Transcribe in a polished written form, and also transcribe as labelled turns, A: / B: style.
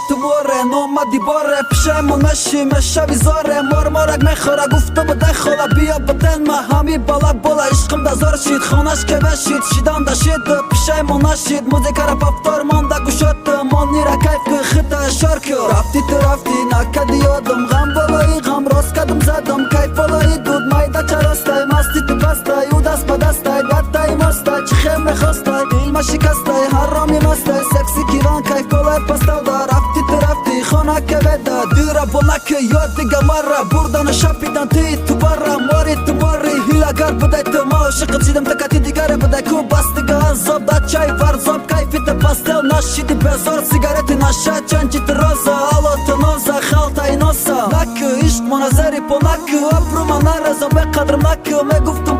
A: Ту море номади боре, пишаймон меши, мешави зоре. Морморак мехӯра, гуфта будай хола, биё баден ма ҳами бала бола. Ишқим да зор шид, хонаш ке бешид, шидан да шид, пишаймон нашид. Музикара повтор монда гӯшот, монира кайф ки хита шор ки. Рафти, ту рафти, накади ёдам, ғам болои ғам рост кадам задам, кайф болои дуд майда чаростай, масти ту пастай, ӯ даст ба дастай, даттай мостай, чӣ хел мехостай, дилма шикастай, ҳароми мастай, секси киван, кайф болои пасталда. Рафти, ту рафти, хона кеведа, дира бонаки ёд дига мара бурдану шапидан ти ту бара мори ту бори ҳилагар будай, ту ма ошиқат шидам, такати дигаре будай ку, бас дига азоб дачай варзоб, кайфи ту пастел нашиди безор, сигарети наша, чанчити роза, ало ту ноза, халтаи носа наку, ишқ моназари понаку, абрума нарезам, беқадрм наку, мегуфтум.